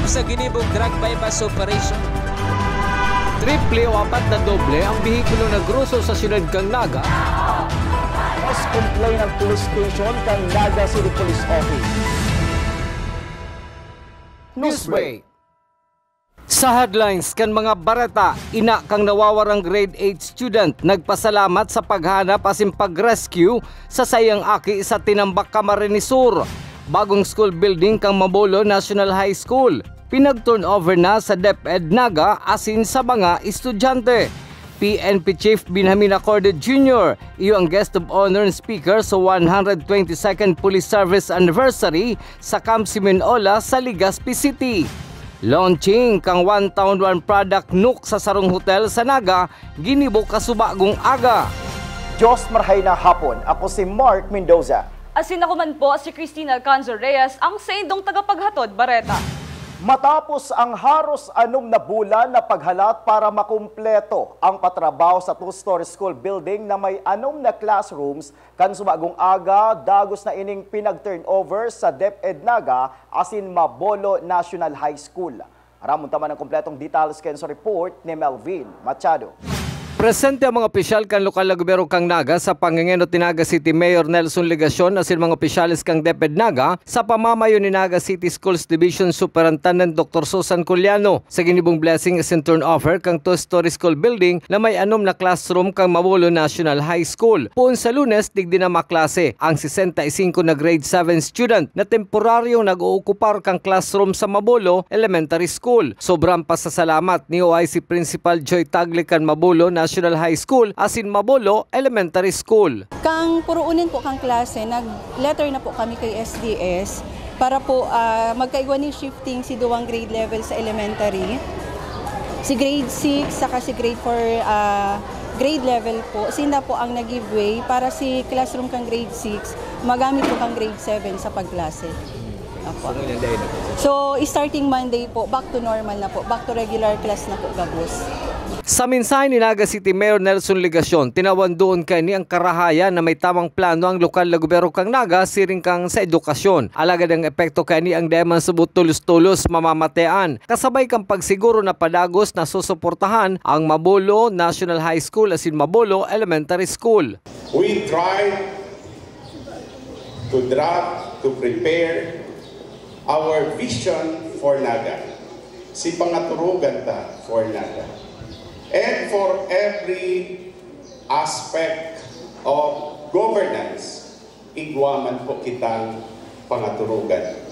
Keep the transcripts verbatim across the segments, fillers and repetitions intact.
Sa ginibong drug buy-bust operation, triple o apat na doble ang behikulo na groso sa siyudad kan Naga. Mas complain ang police station kan Naga City Police Office. Newsbreak. Sa headlines kan mga bareta, ina kan nawawarang grade eight student nagpasalamat sa paghanap asin pag-rescue sa saiyang aki sa Tinambac, Camarines Sur. Bagong school building kan Mabolo National High School, pinag-turnover na sa DepEd Naga asin sa mga estudyante. P N P Chief Benjamin Acorde Junior, iyo ang guest of honor and speaker sa one hundred twenty-second Police Service Anniversary sa Camp Simeon Ola sa Legazpi City. Launching kan One Town, One Product Nook sa sarong hotel sa Naga, ginibo kasubagong aga. Diyos marhay na hapon, ako si Mark Mendoza. Asin ako man po si Christina Alcanzar Reyes, ang saindong tagapaghatod bareta. Matapos ang haros anom na bulan na paghalat para makumpleto ang patrabaho sa two-story school building na may anom na classrooms, kan subagong aga, dagos na ining pinag-turnover sa DepEd Naga asin Mabolo National High School. Aramon ta man ang kompletong details kan sa report ni Melvin Machado. Presente ang mga opisyal kan lokal na gobyerno kan Naga sa pangengenot ni Naga City Mayor Nelson Legacion asin mga opisyales kan DepEd Naga sa pamamayo ni Naga City Schools Division Superintendent Doctor Susan Culiano sa ginibong blessing asin turnover kan two-story school building na may anom na classroom kan Mabolo National High School. Poon sa Lunes, digdi na maklase ang sesenta y cinco na grade seven student na temporaryong nag-ookupar kan classroom sa Mabolo Elementary School. Sobrang pasasalamat ni O I C Principal Joy Tagle kan Mabolo National High School asin Mabolo Elementary School. Kan puroonan po kan klase, nag-letter na po kami kay S D S para po, ah, magkaigwa ni shifting si duwang grade level sa elementary. Si grade six saka si grade four, ah, grade level po, sinda po ang nag-give way para si classroom kan grade six magamit po kan grade seven sa pagklase. Apo. So, ngunyan dai na po siya? So, starting Monday po, back to normal na po, back to regular class na po gabos. Sa mensahe ni Naga City Mayor Nelson Legacion, tinawan doon kaini ang karahayan na may tamang plano ang lokal na gobyerno kan Naga siring kan sa edukasyon. Alagad ang epekto kaini ang dai man subot tolos-tolos mamamatean, kasabay kan pagsiguro na padagos na susuportahan ang Mabolo National High School asin Mabolo Elementary School. We try to draft, to prepare our vision for Naga. Si pangaturugan ta for Naga. And for every aspect of governance, igwa man po kitang pangaturugan.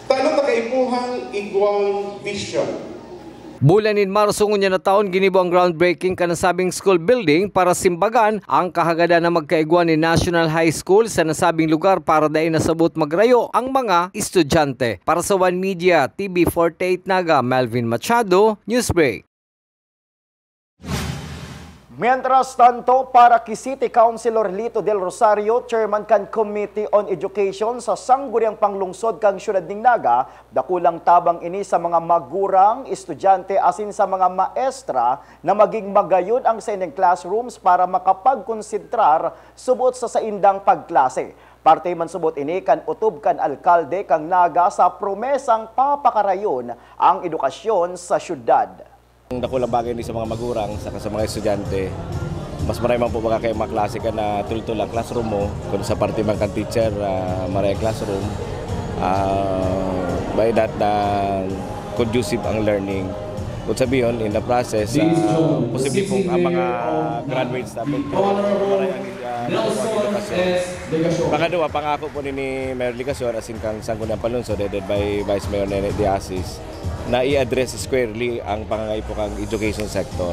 Tano ta kaipuhang igwang vision. Bulan nin Marso ngunyan na taon, ginibo ang groundbreaking kan nasabing school building para simbagan ang kahagadan na magkaigwa nin National High School sa nasabing lugar para dai na sabot magrayo ang mga estudyante. Para sa One Media, T V forty-eight Naga, Melvin Machado, Newsbreak. Mientras tanto, para ki City Councilor Lito Del Rosario, chairman kan Committee on Education sa Sangguniang Panglungsod kan Siyudad nin Naga, dakulang tabang ini sa mga magurang, estudyante asin sa mga maestra na maging magayon ang saindang classrooms para makapagkonsentrar subot sa saindang pagklase. Parte man subot ini kan otob kan alkalde kan Naga sa promesang papakarayon ang edukasyon sa siyudad. Ang dakulang bagay ni sa mga magurang saka sa mga estudyante, mas maray man po baga kay maklase ka na tultol ang classroom mo, kun sa parte man kan teacher, ah, maray ang classroom, ah, by that na conducive ang learning. Kun sabihon, in the process, ah, posible pong ang mga graduates natin, maray ang, ah, edukasyon. Pangaduwa, pangako po ni, ni Mayor Legacion, asin kang Sangguniang Panlungsod, headed by Vice Mayor Nene De Asis, na i-address squarely ang pangangaipo kan education sector.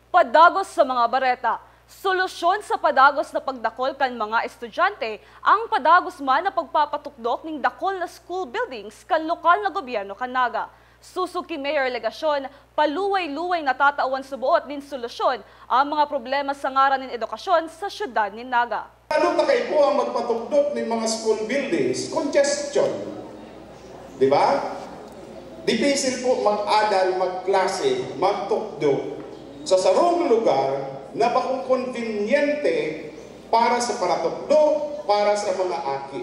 Padagos sa mga bareta, solusyon sa padagos na pagdakol kan mga estudyante ang padagos man na pagpapatukdok ning dakol na school buildings kan lokal na gobyerno kan Naga. Susog ki Mayor Legacion, paluway-luway na tatawan suboot nin solusyon ang mga problema sa ngaran nin edukasyon sa siyudad nin Naga. Ano ta kaipuhang magpatukdok nin mga school buildings? Congestion. Di ba? Dipisil po mag-adal, magklase, magtukdo sa sarong lugar na bakong konbinyente para sa paratukdo, para sa mga aki.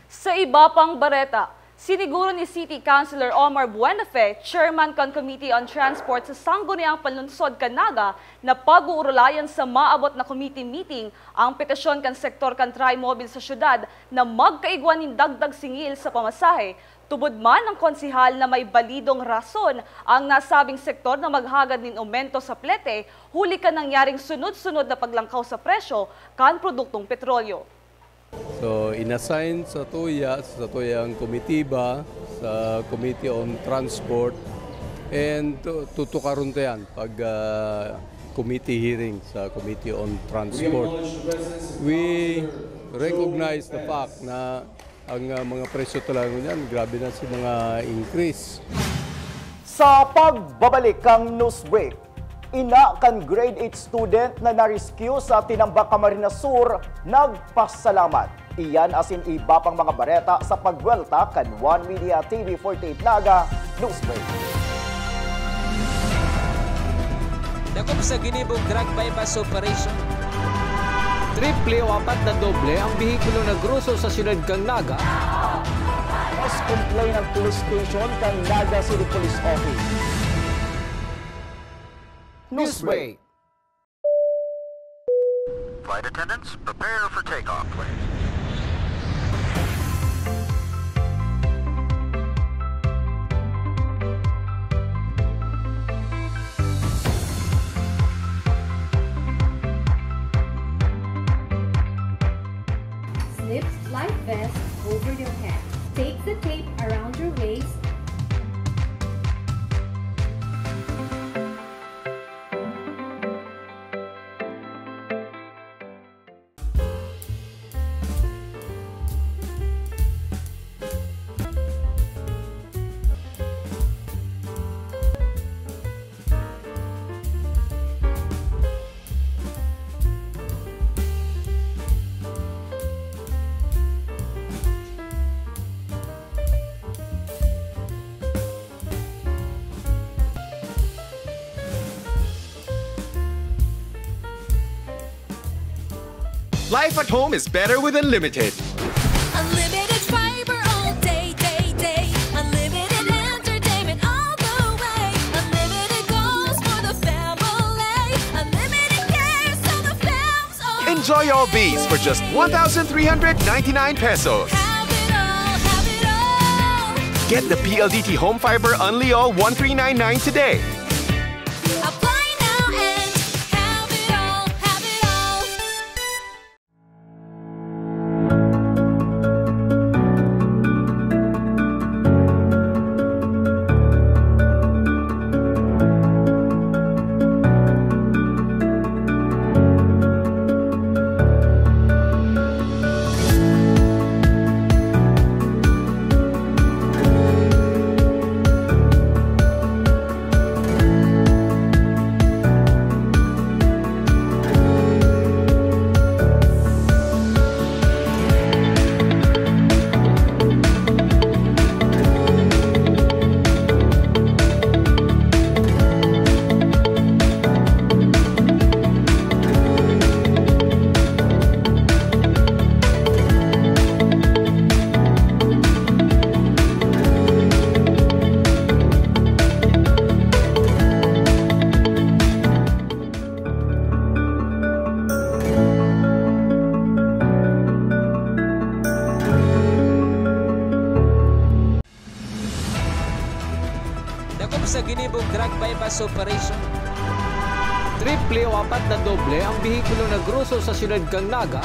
Sa iba pang bareta, Siniguro ni City Councilor Omar Buenafe, Chairman kan Committee on Transport sa Sangguniang Panlungsod kan Naga, na pag-uurulayan sa maabot na committee meeting ang petisyon kan sektor kan Trimobile sa syudad na magkaigwa nin dagdag singil sa pamasahe. Tubod man ang konsehal na may balidong rason ang nasabing sektor na maghagad nin omento sa plete huli kan nangyaring sunod-sunod na paglangkaw sa presyo kan produktong petrolyo. So, inassign sa tuya, sa tuyang komitiba, sa Committee on Transport, and tu- tutukaron ta yan pag ah, committee hearing sa Committee on Transport. We recognize the fact na ang ah, mga presyo talaga niyan, grabe na si mga increase. Sa pagbabalik kang news break, ina kan grade eight student na na-rescue sa Tinambac, Camarines Sur nagpasalamat. Iyan asin iba pang mga bareta sa pagbuwelta kan One Media T V forty-eight Naga News Break. Dakop sa ginibong drug buy-bust operation. Triple o apat na doble ang behikulo na groso sa siyudad kan Naga. Mas complain ang police station kan Naga City Police Office. Newsbreak. Flight attendants, prepare for takeoff, please. Slip life vest over your head. Take the tape around your waist. Life at home is better with Unlimited. Unlimited fiber all day, day, day. Unlimited entertainment all the way. Unlimited goals for the family. Unlimited cares so the fam's all. Enjoy all these for just one thousand three hundred ninety-nine pesos. Have it all, have it all. Get the P L D T Home Fiber Unli All one three nine nine today. Apply now and have it all, have it all. Dakop sa ginibong drug buy-bust operation. Triple o apat na doble ang behikulo na groso sa siyudad kan Naga.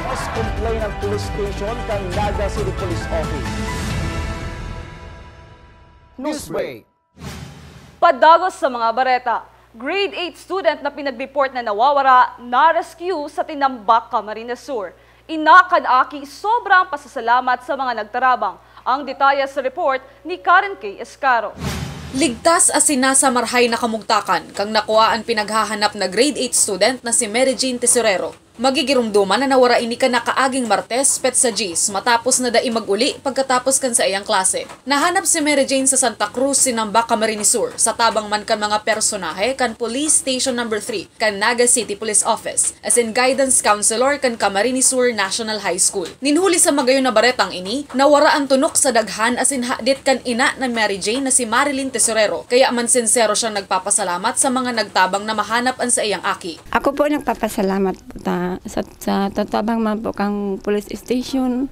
Mas complain ang police station kan Naga City Police Office. Newsbreak. Padagos sa mga bareta, grade eight student na pinag-report na nawawara, na-rescue sa Tinambac, Camarines Sur. Ina kan aki, sobra ang pasasalamat sa mga nagtarabang. Ang detalye sa report ni Karen K. Escaro. Ligtas asin nasa marahay na kamugtakan kan nakua an pinaghahanap na grade eight student na si Mary Jean Tesorero. Magigiromdoman na nawara ini kan nakaaging Martes, petsa dyes, matapos na dai mag-uli pagkatapos kan saiyang klase. Nahanap si Mary Jane sa Santa Cruz, Sinamba, Camarines Sur, sa tabang man kan mga personahe kan Police Station Number three kan Naga City Police Office, asin guidance counselor kan Camarines Sur National High School. Nin huli sa magayon na baretang ini, nawara an tunok sa daghan asin hadit kan ina na Mary Jane na si Marilyn Tesorero. Kaya man sinsero siyang nagpapasalamat sa mga nagtabang na mahanap an saiyang aki. Ako po nagpapasalamat po ta, sa, sa tatabang man po kang police station,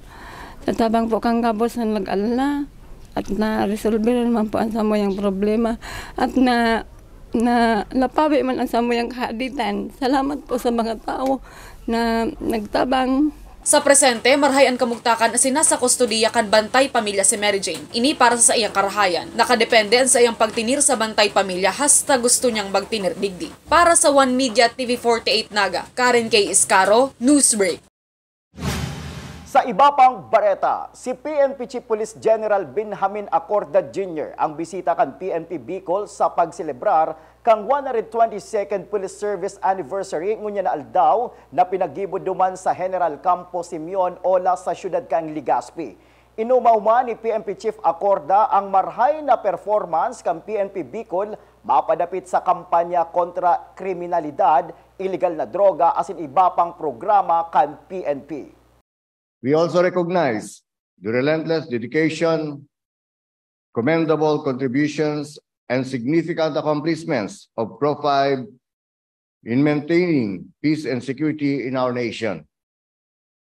tatabang po kang gabos na nag-alala, at na-resolve naman po ang samuyang problema, at na, na napawi man ang samuyang kahaditan. Salamat po sa mga tao na nagtabang. Sa presente, marahay an kamugtakan asin nasa kustodiya kan Bantay Pamilya si Mary Jane. Ini para sa saiyang karahayan. Nakadepende an saiyang pagtinir sa Bantay Pamilya hasta gusto niyang magtinir digdi. Para sa One Media T V forty-eight Naga, Karen K. Iscaro, Newsbreak. Sa iba pang bareta, si P N P Chief Police General Benjamin Acorda Junior ang bisita kan P N P Bicol sa pagselebrar kan one hundred twenty-second Police Service Anniversary ngunyan na aldaw na pinaggibo duman sa General Campo Simeon Ola sa siyudad kan Legazpi. Inuma-uma ni P N P Chief Acorda ang marahay na performance kan P N P Bicol mapadapit sa kampanya kontra kriminalidad, iligal na droga asin iba pang programa kan P N P. We also recognize the relentless dedication, commendable contributions, and significant accomplishments of Pro Five in maintaining peace and security in our nation.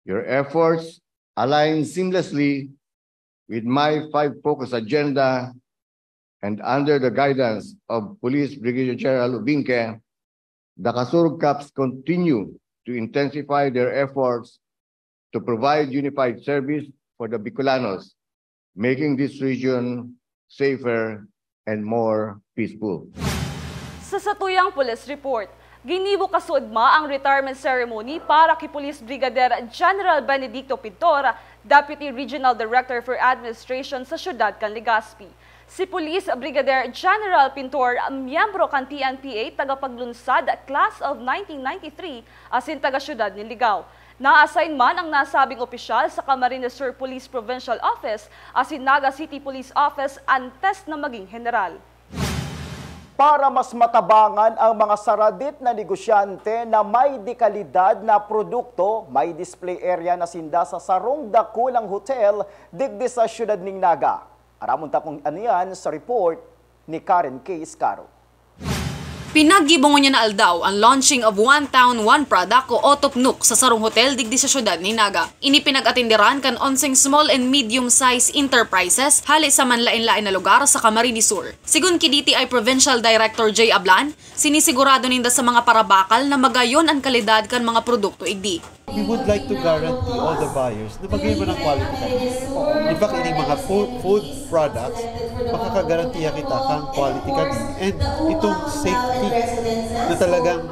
Your efforts align seamlessly with my five-focus agenda, and under the guidance of Police Brigadier General Ubingke, the Kasurug Cops continue to intensify their efforts to provide unified service for the Bicolanos, making this region safer and more peaceful. Sa satuyang police report, ginibo kasuodma ang retirement ceremony para ki Police Brigadier General Benedicto Pintor, Deputy Regional Director for Administration sa siyudad kan Legazpi. Si Police Brigadier General Pintor, miyembro kan T N P A, tagapaglunsad, Class of nineteen ninety-three, asin taga-siyudad nin Ligao. Na-assign man ang nasabing opisyal sa Camarines Sur Police Provincial Office asin Naga City Police Office antes na maging heneral. Para mas matabangan ang mga saradit na negosyante na may dekalidad na produkto, may display area na sinda sa sarong dakulang hotel digdi sa siyudad nin Naga. Aramon ta kung ano yan sa report ni Karen K. Iscaro. Pinaggibo ngunyan na aldaw ang launching of One Town, One Product o OTOP Nook sa sarong hotel digdi sa siyudad nin Naga. Ini pinag-atenderan kan onseng small and medium-sized enterprises hale sa manlaen-laen na lugar sa Camarines Sur. Sigon ki D T I Provincial Director Jay Ablan, sinisigurado ninda sa mga parabakal na magayon an kalidad kan mga produkto igdi. We would like to guarantee all the buyers na magayon man ang quality kami. In fact, ining mga fo-, food products, makakagarantiya kita kang quality kami. And itong safety na talagang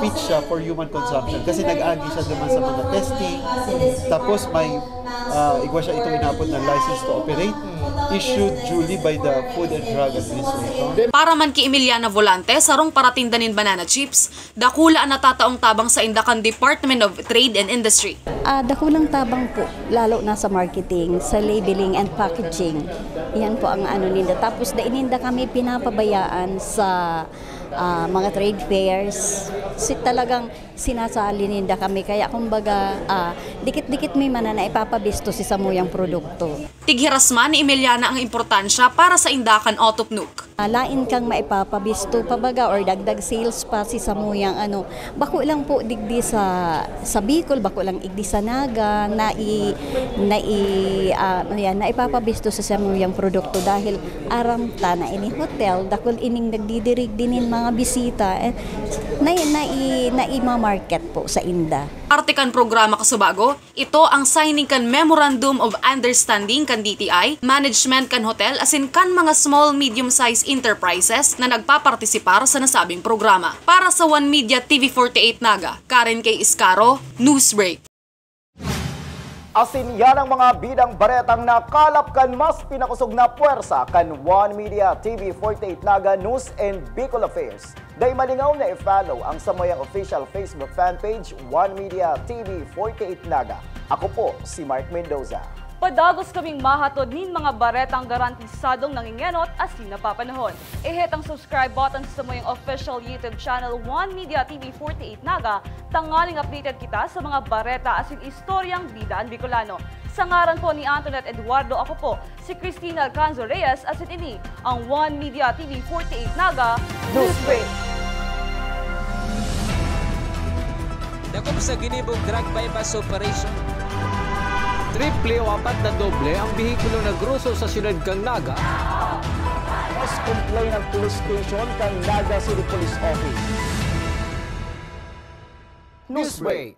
fit siya for human consumption. Kasi nag-agi siya naman sa mga testing. Tapos may, ah, igwa siya itong inapod na license to operate issued duly by the Food and Drug Administration. Para man ki Emiliana Volante, sarong paratinda nin banana chips, dakula an natataong tabang sainda kan Department of Trade and Industry. Ah, dakulang tabang po, lalo na sa marketing, sa labeling and packaging. Yan po ang ano ninda. Tapos, dai ninda kami pinapabayaan sa, ah, mga trade fairs. Si, talagang sinasali ninda kami. Kaya, kumbaga, ah, dikit-dikit mi man na naipapabisto si samuyang produkto. Tighiras man ni Emiliana ang importansya para sainda kan OTOP Nook. Ah, lain kang maipapabisto pa baga or dagdag sales pa si samuyang ano. Bako lang po digdi sa, sa Bicol, bako lang igdi sa Naga, nai-, nai-, ah, ayan, naipapabisto sa samuyang produkto dahil aram ta na ini hotel, dakul ining nagdidirig din in mga bisita. Eh, nai-, nai-, nai-ma-market po sainda. Parte kan programa kasubago, ito ang signing kan Memorandum of Understanding kan D T I, management kan hotel asin kan mga small, medium-sized enterprises na nagpapartisipar sa nasabing programa. Para sa One Media T V forty-eight Naga, Karen K. Iscaro, Newsbreak. Asin yan ang mga bidang baretang nakalap kan mas pinakosog na pwersa kan One Media T V forty-eight Naga News and Bicol Affairs. Dai malingaw na i-follow ang samuyang official Facebook fan page, One Media T V forty-eight Naga. Ako po si Mark Mendoza. Padagos kaming mahatod nin mga baretang garantisadong nangingenot asin napapanahon. I-hit ang subscribe button sa samuyang official YouTube channel, One Media T V forty-eight Naga, tanganing updated kita sa mga bareta asin istoryang bida an Bicolano. Sa ngaran po ni Antoinette Eduardo, ako po si Christina Alcanzo Reyes, asin ini ang One Media T V forty-eight Naga Newsbreak. Dakop sa ginibong drug buy-bust operation. Triple o apat na doble ang behikulo na groso sa siyudad kan Naga. Mas complain ang police station kan Naga City Police Office. Newsbreak.